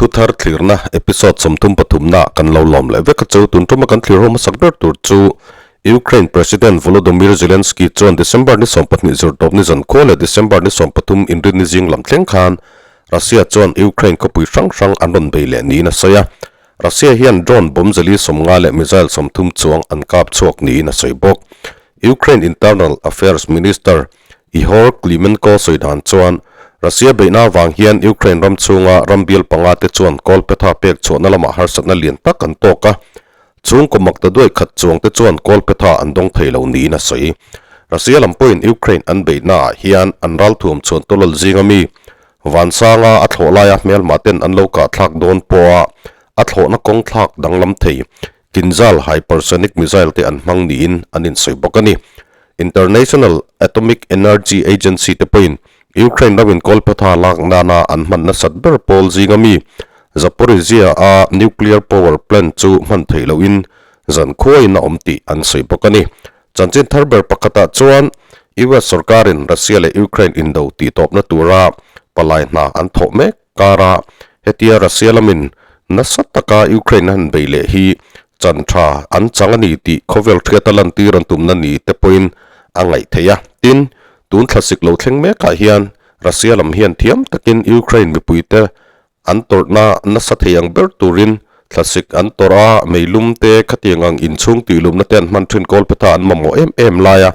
Thuthar thlirna episode 33 na kan lo lawm leh vek a chu. Tun tuma kan thlir ho hmasak ber tur chu Ukraine President Volodymyr Zelensky chuan December ni 12 zirtawp ni zankhua leh December ni 13 inrinni zing lam thleng khan Russia chuan Ukraine khawpui hrang hrang an rawn bei leh niin a sawi a. Russia hian drone bomb zali 50 leh missile 30 chuang an kap chhuak niin a sawi bawk. Ukraine Internal Affairs Minister Ihor Klimenko sawi dan chuan Russia beihna avang hian Ukraine ram chhunga ram bial panga te chuan kawlphetha pek chhuahna lamah harsatna lian tak an tawk a, chhungkaw makta duai khat chuang te chuan kawlphetha an dawng thei lo niin a sawi. Russia lam pawhin Ukraine an beihnaah hian an ralthuam chhuan tawlawl zinga mi Vansanga a thlawh laia hmelma ten an lo kahthlak dawn pawha a thlawhna kawng thlak danglam thei Kinzhal hypersonic missile te an hmang niin an insawi bawk a ni. International Atomic Energy Agency te pawhin Ukraine ram inkawlphetha lak nana an hman nasat ber pawl zinga mi Zaporizhzhia-a nuclear power plant chu hman theih lohin zan khuaiin a awm tih an sawi bawk a ni. Chanchin thar ber pakhatah chuan US sorkarin Russia leh Ukraine indo tihtawpna tura palai hna an thawh mek kara hetia Russia lamin nasa taka Ukraine a han bei leh hi chan tha an chang a ni tih khawvel hriata lantir an tumna ni te pawhin a ngaih theih a. Tin, tun thlasik lo thleng mekah hian Russia lam hian thiam takin Ukraine mipuite An tawrhna nasa thei ang ber turin thlasik an tawrh a, meilum te khatiang ang inchhung tuilumna te an hman thin kawlphetha an mamawh em em lai a,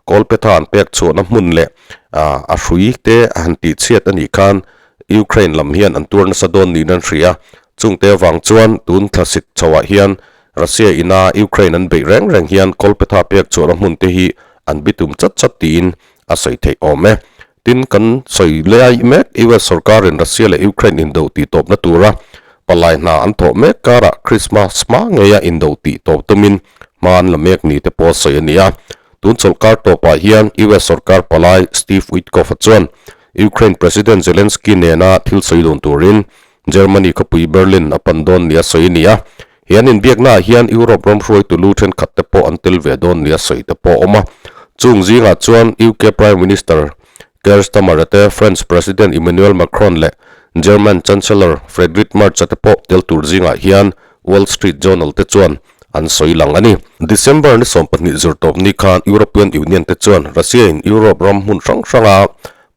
kawlphetha an pek chhuahna hmun leh a hrui te a han tihchhiat a nih khan Ukraine lam hian an tuar nasa dawn niin an hria. Chungte avang chuan tun thlasik chhoah hian Russia ina Ukraine an beih reng reng hian kawlphetha pek chhuahna hmun te hi an bitum chat chat tiin a sawi theih awm e. Tin, kan sawi lai mek US sorkarin Russia leh Ukraine indo tih tawpna tura palai hna an thawh mek karah Christmas hma ngeia indo tih tawp tumin hma an la mek ni te pawh sawi a ni a. Tun chawlhkar tawpah hian US sorkar palai Steve Witkoff-a chuan Ukraine President Zelensky nena thil sawi dun turin Germany khawpui Berlin a pan dawn nia sawi a ni a. He an inbiaknaah hian Europe ram hruaitu lu thenkhat te pawh an tel ve dawn nia sawi te pawh a awm a. Chung zingah chuan UK Prime Minister Keir Starmer te, French President Emmanuel Macron leh German Chancellor Friedrich Merz-a te pawh tel tur zingah hian Wall Street Journal te chuan an sawi lang a ni. December ni 12 zirtawp ni khan European Union te chuan Russia-in Europe ram hmun hrang hranga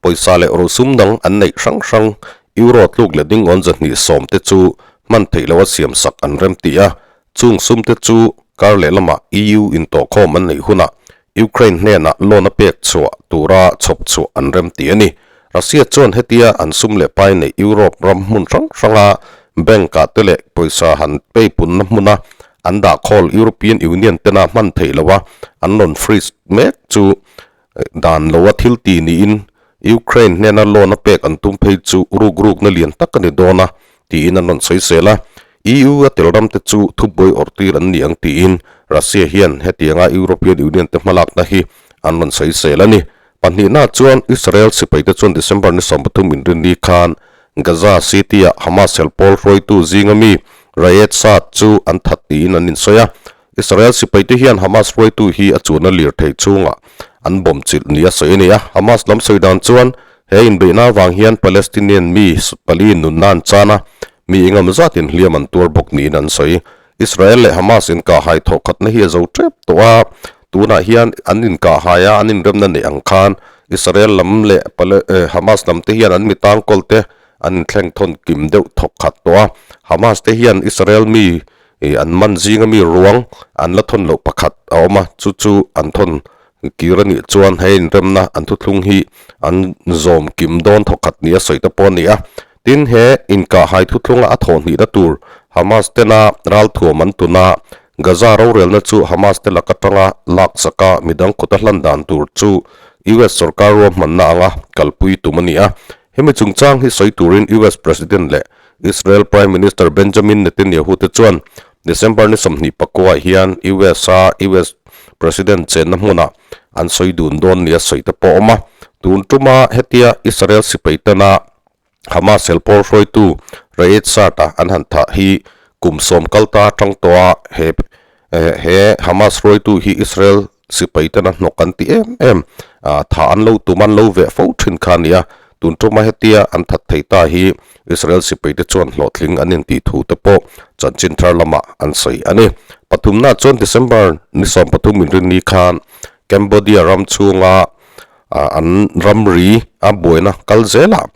pawisa leh rosum dang an neih hrang hrang Euro tluk leh ding awn 210 te chu hman theih loha siam sak an rem ti a, chung sum te chu kar leh lamah EU intawhkhawm an neih hunah Ukraine hnenah loan a pek chhuah tura chhawp chhuah an rem ti a ni. Russia chuan hetia an sum leh pai neih Europe ram hmun hrang hranga bank-ah te leh pawisa han peipunna hmuna an dah khawl European Union tena hman theih loha an rawn freeze mek chu Dan loa thil ti niin Ukraine hnena loan a pek an tum phei chu ruk rukna lian tak a ni dawn a, tiin an rawn sawi sel a. EU a tel ramte chu thubuai awrh tir an ni ang tiin Russia hian hetianga European Union te hmalakna hi an rawn sawi sel a ni. Pahnihna chuan Israel sipaite chuan December ni 13 inrinni khan Gaza City-ah Hamas helpawl hruaitu zinga mi Raed Saad chu an that tiin an insawi a. Israel sipaite hian Hamas hruaitu hi a chuanna lirthei chhungah an bawm chilh nia sawi a ni a. Hamas lam sawi dan chuan he inbeihna avang hian Palestinian mi pali nunna an chan a, mi engam zatin hliam an tuar bawk niin an sawi. Israel leh Hamas inkahhai thawhkhatna hi a zo tep tawh a, tunah hian an inkahhai a, an inremna neih ang khan Israel lam leh Hamas lam te hian an mi tangkawl te an inthleng thawn kim deuh thawkkhat tawh a. Hamas te hian Israel mi Ih an man zinga mi ruang an la thawn loh pakhat a awm a, chu chu an thawn kir a nih chuan hei inremna an thuthlung hi an zawm kim dawn thawkhat nia sawi te pawh a ni a. Tin, he inkahhai thuthlunga a thawh hnihna tur Hamas tena ralthuam an tun a, Gaza rorelna chu Hamas te lak atanga laksaka midang kut a hlan dan tur chu US sorkar ruahmanna anga kalpui tum a ni a. Hemi chungchang hi sawi turin US President leh Israel Prime Minister Benjamin Netanyahu te chuan December ni 24 ah hian US a US President chenna hmunah an sawi dun dawn nia sawi te pawh a awm a. Tun tuma hetia Israel sipai tena Hamas helpawl hruaitu Raed Saad-a an han thah hi kum 10 kal ta atang tawh a he he Hamas hruaitu hi Israel sipai tena hnawk an ti em em a, tha an lo tum an lo veh fo thin kha a ni a. Tun tuma hetia an that thei ta hi Israel sipaite chuan hlawhtling an intih thu te pawh chanchin thar lamah an sawi a ni. Pathumna chuan December ni 13 inrinni khan Cambodia ram chhunga an ramri a buaina kal zelah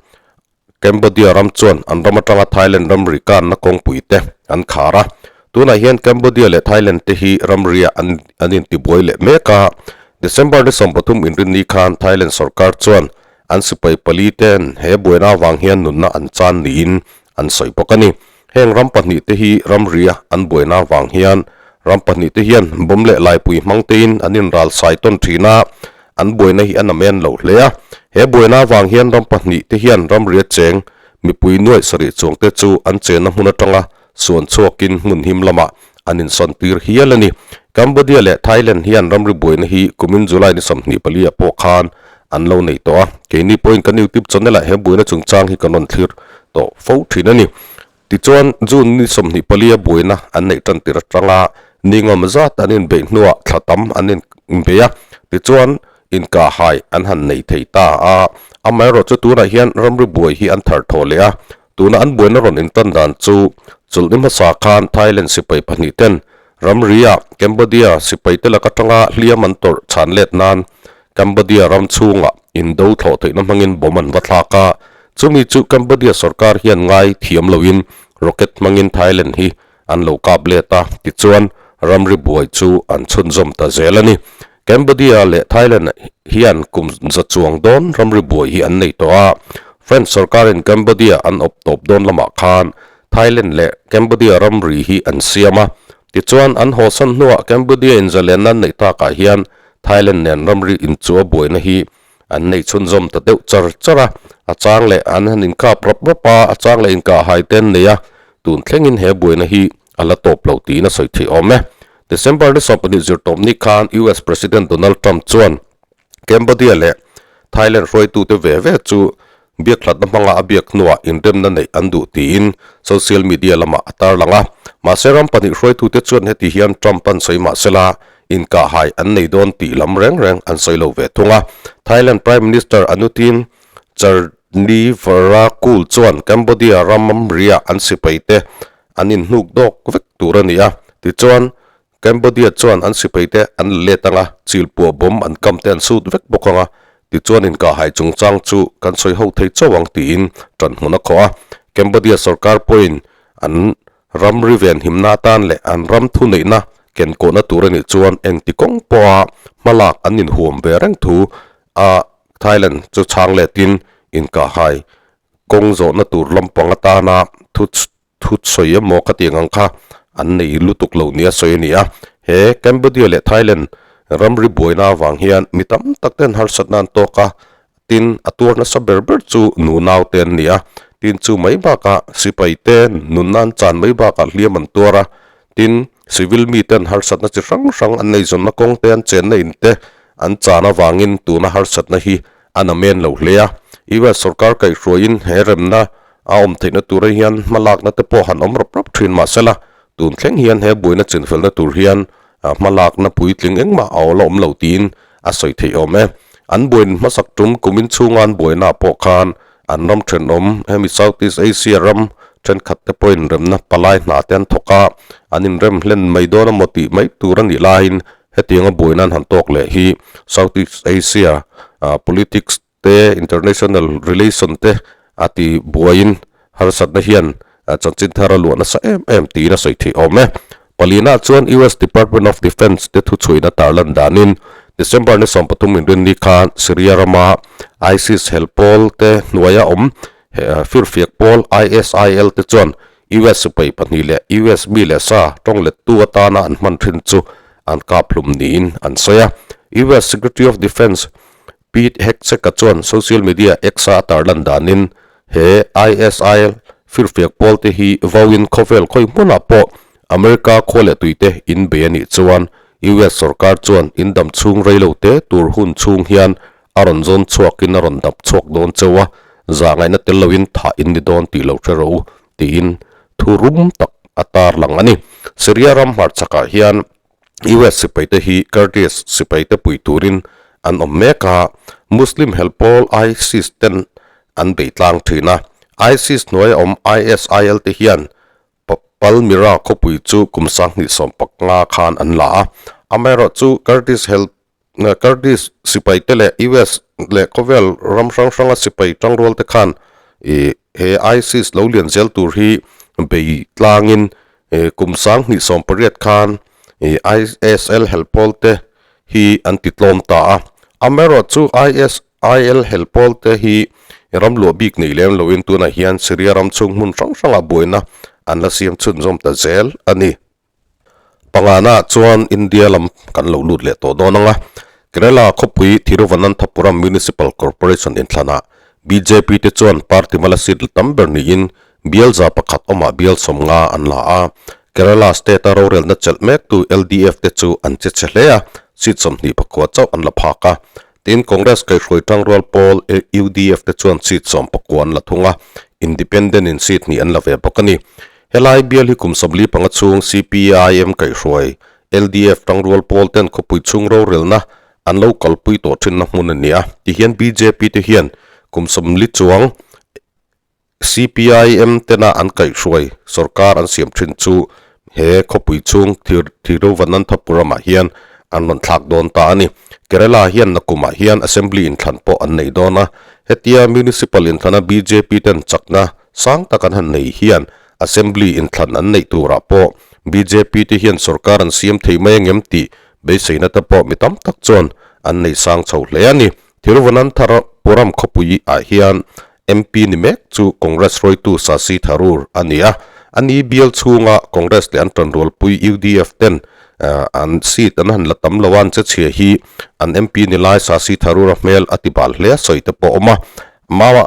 Cambodia ram chuan an ram atanga Thailand ramri kanna kawngpui te an khar a. Tunah hian Cambodia leh Thailand te hi ramriah an an intibuai leh mek a. December ni 13 inrinni khan Thailand sorkar chuan an sipai pali ten he buaina avang hian nunna an chan niin an sawi bawk a ni. Heng ram pahnihte hi ramria an buaina avang hian ram pahnihte hian bawm leh laipui hmang tein an inral sai tawn thin a, an buaina hi a namen lo hle a. He buaina avang hian ram pahnihte hian ramria cheng mipui nuaih sarih chuangte chu an chenna hmun atanga suan chhuakin hmun him lamah an insawn tir hial a ni. Cambodia leh Thailand hian ramri buaina hi kumin July ni 24 ah pawh khan an lo nei tawh a, keini pawhin kan YouTube channel ah he buaina chungchang hi kan rawn thlir tawh fo thin a ni. Tichuan, June ni 24 a buaina an neih tan tir atanga ningawm zat an inbeih hnuah thla tam an inbei a, tichuan inkahhai an han nei thei ta a. Amaherawhchu tunah hian ramri buai hi an thar thaw leh a, Tuna an buaina rawn intan dan chu chawlhni hmasa khan Thailand sipai pahnih ten ramri-ah Cambodia sipaite lak atanga hliam an tawrh chhan let nan Cambodia ram chhungah indo thlawh theihna hmangin bomb an va thlak a, chumi chu Cambodia sorkar hian ngai thiam loin rocket hmangin Thailand hi an lo kap let a, tichuan ramri buai chu an chhunzawm ta zel a ni. Cambodia leh Thailand hian kum za chuang dawn ramri buai hi an nei tawh a, French sorkarin Cambodia an awp tawp dawn lamah khan Thailand leh Cambodia ramri hi an siam a, tichuan an hawsan hnuah Cambodia in zalenna an neih takah hian Thailand nen ramri inchua buaina hi an nei chhunzawm ta deuh char char a, a chang leh an han inkap rap rap a, a chang leh inkahhai te an nei a, tun thlengin he buaina hi a la tawp lo tiin a sawi theih awm e. December ni 12 zirtawpni khan US President Donald Trump chuan Cambodia leh Thailand hruaitute ve ve chu biakhlatna hmanga a biak hnuah inremna neih an duh tiin social media lamah a tarlang a. Mahse ram pahnih hruaitute chuan heti hian Trump an sawi mahsela inkahhai an nei dawn tih lam reng reng an sawi lo ve thung a. Thailand Prime Minister Anutin Charnivarakul chuan Cambodia ramriah an sipaite an inhnuk dawk vek tur a ni a. Tichuan, Cambodia chuan an sipaite an la let ang a, chilpuah bomb an kam te an sut vek bawk ang a, tichuan inkahhai chungchang chu kan sawi ho thei chauh ang tiin ṭanhmun a khawh a. Cambodia sorkar pawhin an ramri venhimna atan leh an ram thuneihna kenkawhna tur a nih chuan engti kawng pawha hmalak an inhuam ve reng thu a Thailand chu chhang letin inkahhai kawng zawhna tur lampang atana thu thu sawi emaw ka tih ang kha an nei lutuk lo nia sawi a ni a. He Cambodia leh Thailand ramri buaina avang hian mi tam tak ten harsatna an tawk a, tin a tuar nasa ber ber chu nunau te an ni a, tin chu mai bakah sipai te nunna an chan mai bakah hliam an tuar a, tin civil mi ten harsatna chi hrang hrang an neizawnna kawng te an chenna in te an chan avangin tuna harsatna hi A namen lo hle a, US sorkar kaihhruaiin he remna a awm theihna tura hian hmalakna te pawh han awm rawp rawp thin mahsela, tun thleng hian he buaina chinfelna tur hian hmalakna puitling engmah a awl a awm lo tiin a sawi theih awm e. An buain hmasak tum kumin chhunga an buainaah pawh khan an ram thenawm hemi Southeast Asia ram thenkhat te pawhin remna palai hna te an thawk a, an inrem hlen mai dawn emaw tih mai tur a nih laiin Hetianga buaina an han tawk leh hi Southeast Asia politics te, international relation te a ti buaiin harsatna hian chanchin thar a luah nasa em em tiin a sawi theih awm e. Palina chuan US Department of Defence te thuchhuina tarlan danin December ni 13 inrinni khan Syria rama ISIS hel pawl te hnuaia awm firfiak pawl ISIL te chuan US sipai pahnih leh US mi leh sa tawng lettu atana an hman thin chu an kap hlum niin an sawi a. US Secretary of Defence Pete Hegseth-a chuan social media X-a a tarlan danin he ISIL firfiak pawlte hi vauin khawvel khawi hmunah pawh America khua leh tuite in bei a nih chuan US sorkar chuan in dam chhung reilo te tur hun chhung hian A rawn zawn chhuakin a rawn dap chhuak dawn cheu a, zah ngaihna tel loin thah in ni dawn tih lo hre rawh u, tiin thu rum tak a tar lang a ni. Syria ram hmarchhakah hian US sipaite hi Kurdish sipaite pui turin an awm mek a, Muslim hel pawl ISIS ten an bei tlang thin a. ISIS hnuaia awm ISIL te hian Palmyra khawpui chu kum 2015 khan an la a. Amaherawhchu Kurdish hel Kurdish sipai te leh US leh khawvel ram hrang hranga sipai tangrual te khan he ISIS lo lian zel tur hi bei tlangin kum 2018 khan ISL helpawl te hi an ti tlawm ta a. Amaherawhchu ISIL helpawl te hi ram luah bik nei lem loin tunah hian Syria ram chhung hmun hrang hrangah buaina an la siam chhunzawm ta zel a ni. Pangana chuan India lam kan lo lut leh tawh dawn ang a, Kerala khawpui Thiruvananthapuram Municipal Corporation inthlanah bjp te chuan party mala seat la tam ber niin bial za pakhat awmah bial 50 an la a. Kerala state-a rorelna chelh mektu LDF te chu an che chhe hle a, seat 29 chauh an la phak a. Tin, Congress kaihhruai tangrual pawl UDF te chuan seat 19 an la thung a, Independent in seat hnih an la ve bawk a ni. Helai bial hi kum 45 chhung CPIM kaihhruai LDF tangrual pawl ten khawpui chhung rorelna an lo kalpui tawh thinna hmun a ni a, tihian bjp te hian kum 40 chuang CPIM tena an kaihhruai sorkar an siam thin chu he khawpui chhung Thiruvananthapuram-ah hian an rawn thlak dawn ta a ni. Kerala hian nakumah hian Assembly inthlan pawh an nei dawn a, hetia Municipal inthlana bjp ten chakna sang tak an han nei hian Assembly inthlan an neih turah pawh bjp te hian sorkar an siam thei mai angem tih beiseina te pawh mi tam tak chuan an nei sang chho hle a ni. Thiruvananthapuram khawpui ah hian MP ni mek chu Congress hruaitu Shashi Tharoor a ni a, a ni bial chhunga Congress leh an tanrualpui UDF ten an seat an han la tam lo a, an che chhia hi an MP ni lai Shashi Tharoor-a hmel a ti bal hle a sawi te pawh a awm a.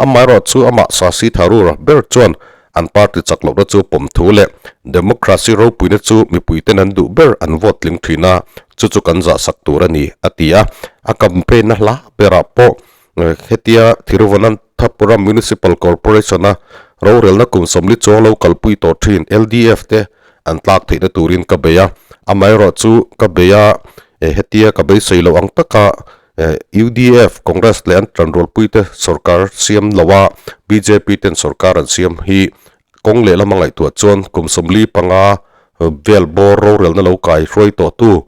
Amaherawh chu amah Shashi Tharoor-a ber chuan an party chak lohna chu pawm thu leh democracy ropuina chu mipuiten an duh ber an vote tling thin a, chu chu kan zahsak tur a ni, a ti a. A campaign-na hla berah pawh Hetia Thiruvananthapuram Municipal Corporation-a rorelna kum 40 chuang lo kalpui tawh thin LDF te an tlak theihna turin ka bei a, amaherawh chu ka bei a, hetia ka beisei loh ang taka UDF, Congress leh an tanrualpuite sorkar siam loa bjp ten sorkar an siam hi Kawng lehlam a ngaihtuah chuan kum 45 vel bawr rorelna lo kai hruai tawhtu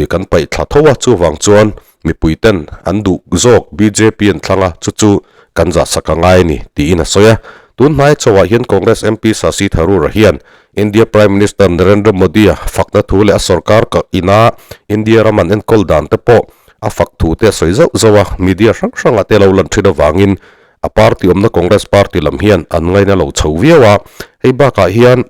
kan paih thla tho a, chuvang chuan mipui ten an duh zawk bjp an thlang a, chu chu kan zahsak a ngai a ni, tiin a sawi a. Tun hnai chhoah hian Congress MP Shashi Tharoor-a hian India Prime Minister Narendra Modi-a fakna thu leh a sorkar ka ina India ram an enkawl dan te pawh a fak thu te a sawi zauh zauh a, media hrang hrangah te a lo lan thin avangin A party awmna Congress party lam hian an ngaina lo chho viau a, hei bakah hian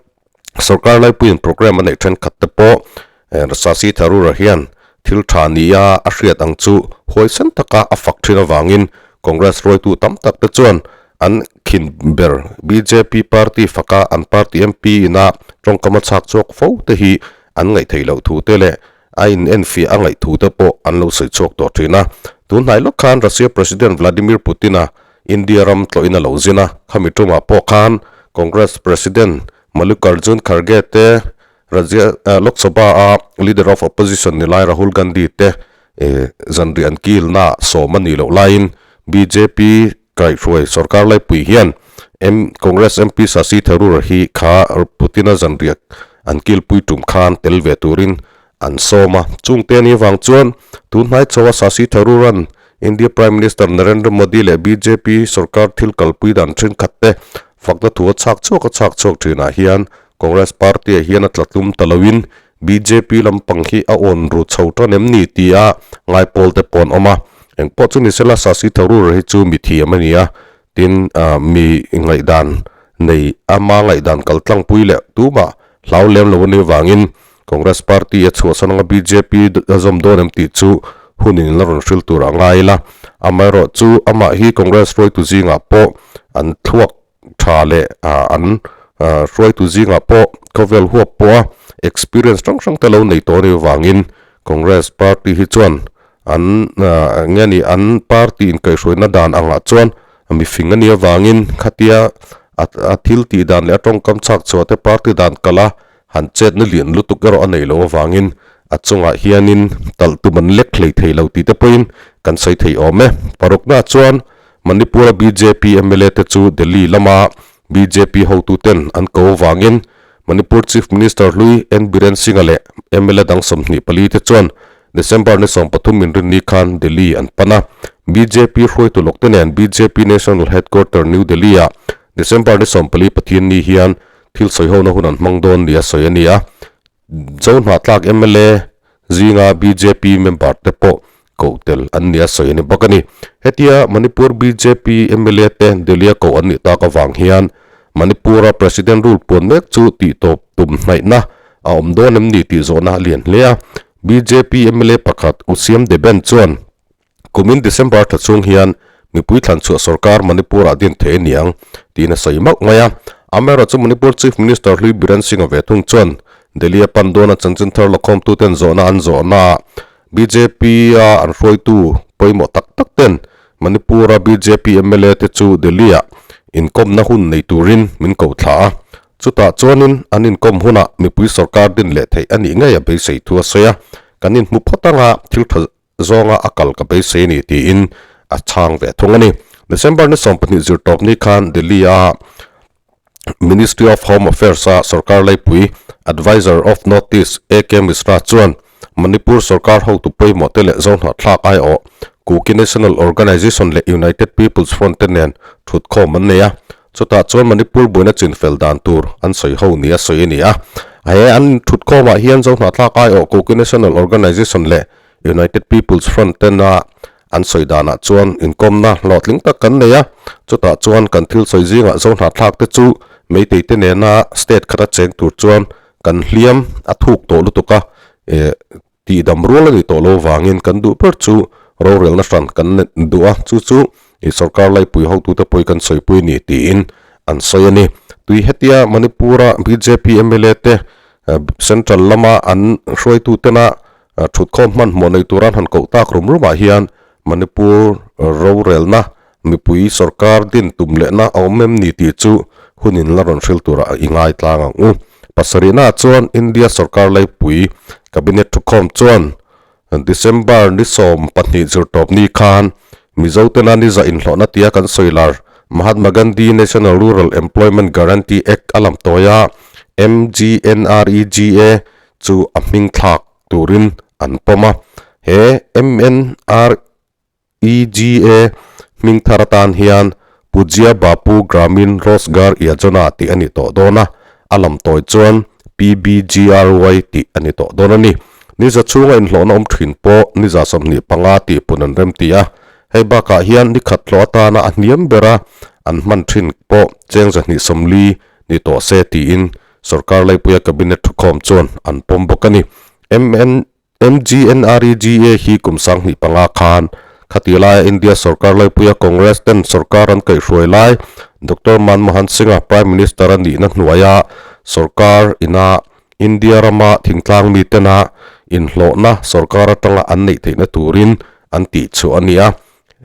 sorkar laipuiin programme a neih thenkhat te pawh Shashi Tharoor-a hian thil tha nia a hriat ang chu huaisen taka a fak thin avangin Congress hruaitu tam tak te chuan an khin ber bjp party faka an party MP ina tawngkam a chhak chhuak fo te hi an ngaihtheih loh thu te leh A in enfiah a ngaih thu te pawh an lo sawi chhuak tawh thin a. Tun hnai lawk khan Russia President Vladimir Putin-a India ram tlawhin a lo zin a, khami tumah pawh khan Congress President Mallikarjun Kharge te, Rajya Lok Sabha-a Leader of Opposition ni lai Rahul Gandhi te zanriah an kilna sawm a nih loh laiin bjp kaihhruai sorkar laipui hian M Congress MP Shashi Tharoor hi kha Putin-a zanriah an kilpui tum khan tel ve turin an sawm a. Chungte ni vang chuan tun hnai chhoa Shashi Tharoor-a'n India Prime Minister Narendra Modi leh bjp sorkar thil kalpui dan thenkhat te fakna thu a chhak chhuak a chhak chhuak thinah hian Congress party-ah hian a tlatlum ta loin Bjp lampang hi a awn ru chho tan em ni tia ngaipawl te pawh an awm a, engpawh chu ni sela Shashi Tharoor hi chu mi thiam a ni a, tin mi ngaihdan nei ama ngaihdan kal tlangpui leh tumah hlau lem lo a nih vangin Congress party a chhuahsan anga bjp a zawm dawn em tih chu hunin la rawn hril tur a ngai ila, amaherawh chu amah hi Congress hruaitu zingah pawh an thluak tha leh an hruaitu zingah pawh khawvel huap pawha experience hrang hrang te lo nei tawh anih avangin Congress party hi chuan an eng nge ni an party inkaihhruaina dan angah chuan mifing anih avangin khatia a thil tih dan leh a tawngkam chhak chhuah te party dan kala han chetna lian lutuk erawh a nei loh avangin a chungah hianin talh tum an lek hlei thei lo tih te pawhin kan sawi thei awm e. Parukna chuan. Manipur-a bjp mla te chu Delhi lama bjp hotuten an ko wangin Manipur Chief Minister hlui N Biren Singh-a leh mla dang 24 te chuan December ni 13 inrinni khan Delhi an pan a. Bjp hruaitu lawk te nen bjp National Headquarter New Delhi-ah December ni 14 Pathian ni hian thil sawi hona hun an hmang dawn ni a sawi a ni a. Zohnahthlak mla zinga bjp member te pawh koh tel an ni a sawi a ni bawk a ni. Hetia Manipur bjp mla te Delhi-a koh an nih tak avang hian Manipur-a President rule puan mek chu tihtawp tum hnaihna a awm dawn em ni tih zawhna a lian hle a. Bjp mla pakhat Usiam Deben chuan kumin December thla chhung hian mipui thlanchhuah sorkar Manipur-ah din thei a ni ang tiin a sawi mauh mai a. Amaherawhchu chu Manipur Chief Minister hlui Biren Singh-a ve thung chuan Delhi-a pan dawna chanchin thar lakhawmtuten zawhna an zawhnaah BJP-a an hruaitu pawimawh tak tak ten Manipur-a bjp mla te chu Delhi-ah inkawmna hun nei turin min ko thla a. Chutah chuanin an inkawm hunah mipui sorkar din leh theih a nih ngei a beisei thu a sawi a, kan inhmu phawt anga thil tha zawnga a kal ka beisei a ni tiin a chhang ve thung a ni. December ni 20 zirtawp ni khan Delhi-a Ministry of Home Affairs-a sorkar laipui Adviser of North East AK Mishra chuan Manipur sorkar hotu pawimawh te leh Zohnahthlak aiawh Kuki National Organisation leh United People's Front te nen thutkhawm an nei a. Chutah chuan Manipur buaina chinfel dan tur an sawi ho ni a sawi a ni a. He an thutkhawmah hian Zohnahthlak aiawh Kuki National Organisation leh United People's Front tena an sawi danah chuan inkawmna hlawhtling tak kan nei a, chutah chuan kan thil sawi zingah Zohnahthlak te chu Meitei te nena state khata cheng tur chuan kan hliam a thuk tawh lutuk a, eh tihdam rual a ni tawh lo vangin kan duh ber chu rorelna hran kan duh a, chu chu i sorkar laipui hotute pawh hi kan sawipui a ni tiin an sawi a ni. Tui hetia Manipur-a bjp mla te central lama an hruaitutena Thutkhawm hmanhmawh nei tura an han koh tak rum rumah hian Manipur rorelna mipui sorkar din tum lehna a awm em ni tih chu hunin la rawn hril turah i ngai tlang ang u. Pasarihnaah chuan India sorkar laipui Cabinet thukhawm chuan December ni 12 zirtawp ni khan Mizo tena ni za inhlawhna tia kan sawi lar Mahatma Gandhi National Rural Employment Guarantee Act a lam tawi a, MGNREGA, chu a hming thlak turin an pawm a. He MNREGA hming thar atan hian Pujya Bapu Gramin Rozgar Yojana tih a ni tawh dawn a, a lam tawi chuan PBGRY tih a ni tawh dawn a ni. Niza chhunga inhlawhna awm thin pawh niza 25 tih pun an remti a, hei bakah hian ni khat hlawh atana a hniam bera an hman thin pawh cheng 240 ni tawh se tiin Sorkar laipuia Cabinet thukhawm chuan an pawm bawk a ni. MN MGNREGA hi kum 2005 khan khati laia India sorkar laipuia Congress ten sorkar an kaihhruai lai Doctor Manmohan Singh-a Prime Minister a nihna hnuaia sorkar ina India rama thingtlang mitena inhlawhna sorkar atanga an neih theihna turin an tihchhuah a ni a.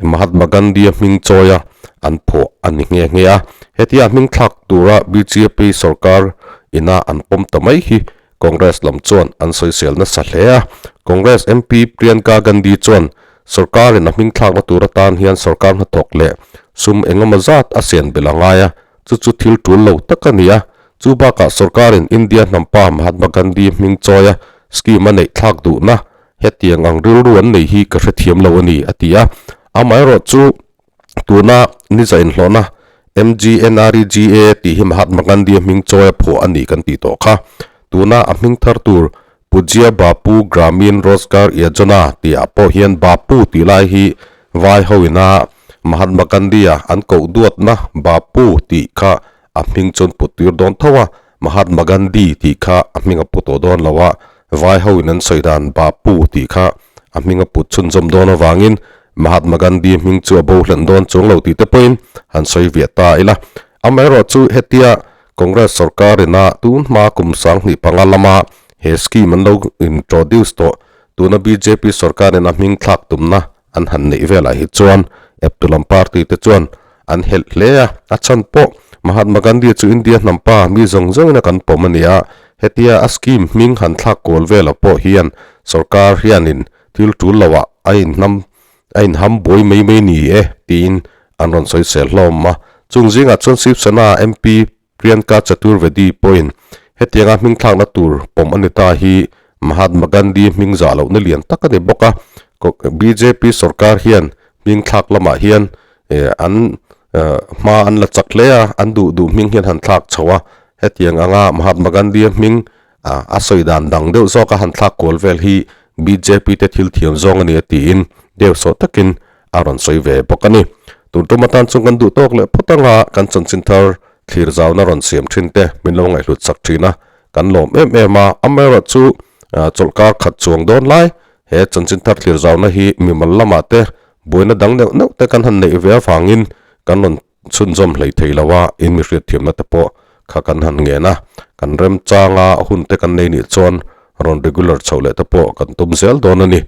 Mahatma Gandhi-a hming chawia an phuah a ni nghe nghe a. Hetia hming thlak tura bjp sorkar ina an pawm ta mai hi Congress lam chuan an sawisel nasa hle a. Congress MP Priyanka Gandhi chuan sorkarin a hming thlakna tur atan hian sorkar hnathawk leh sum engemaw zat a sian belh a ngai a, chu chu thil tul lo tak a ni a. Chu bakah sorkarin India hnampa Mahatma Gandhi hming chawia scheme a neih thlak duhna Hetiang ang rilru an nei hi ka hrethiam lo a ni, a ti a. Amaherawh chu tuna niza inhlawhna MGNREGA tih hi Mahatma Gandhi-a hming chawi a phuah a ni kan tih tawh kha. Tuna a hming thar tur Pujya Bapu Gramin Rozgar Yojana tihah pawh hian Bapu tih lai hi vai hoina Mahatma Gandhi-a an koh duatna Bapu tih kha a hming chuan put tir dawn tho a, Mahatma Gandhi tih kha a hming a pu tawh dawn lo a, Vai ho in an sawi dan Bapu tih kha a hming a put chhunzawm dawn avangin Mahatma Gandhi hming chu a bo hlen dawn chuang lo tih te pawhin han sawi viah ta ila. Amaherawh chu hetia Congress sorkar ina tun hma kum 2005 lama he scheme an lo introduce tawh tuna bjp sorkar in a hming thlak tumna an han neih velah hi chuan eptu lam party te chuan an helh hle a, a chhan pawh Mahatma Gandhi chu India hnampa mi zawng zawngin a kan pawm a ni a, hetia a scheme hming han thlak kual velah pawh hian sorkar hianin thil tul loah a inhnam a inham buai mai mai ni e tiin an rawn sawi sel hlawm a. Chung zingah chuan Shiv Sena MP Priyanka Chaturvedi pawhin hetianga hming thlakna tur pawm a ni ta hi Mahatma Gandhi hming zah lohna lian tak a ni bawk a. Bjp sorkar hian hming thlak lamah hian an hma an la chak hle a, an duh duh hming hian han thlak chho a. Hetiang anga Mahatma Gandhi-a hming a sawi dan dang deuh zawka han thlak kual vel hi bjp te thil thiam zawng a ni a tiin deuh sawh takin a rawn sawi ve bawk a ni. Tun tum atan chuan kan duh tawk leh phawt anga kan chanchin thar thlir zauna rawn siam thin te min lo ngaihhlut sak thin a, kan lawm em em a, amaherawhchu chawlhkar khat chuang dawn lai he chanchin thar thlir zauna hi mimal lamah te buaina dang neuh neuh te kan han neih ve avangin kan rawn chhunzawm hlei thei lo a, in mi hriatthiamna te pawh kha kan han ngen a, kan remchanga hun te kan nei nih chuan rawn regular chhoh leh te pawh kan tum zel dawn a ni.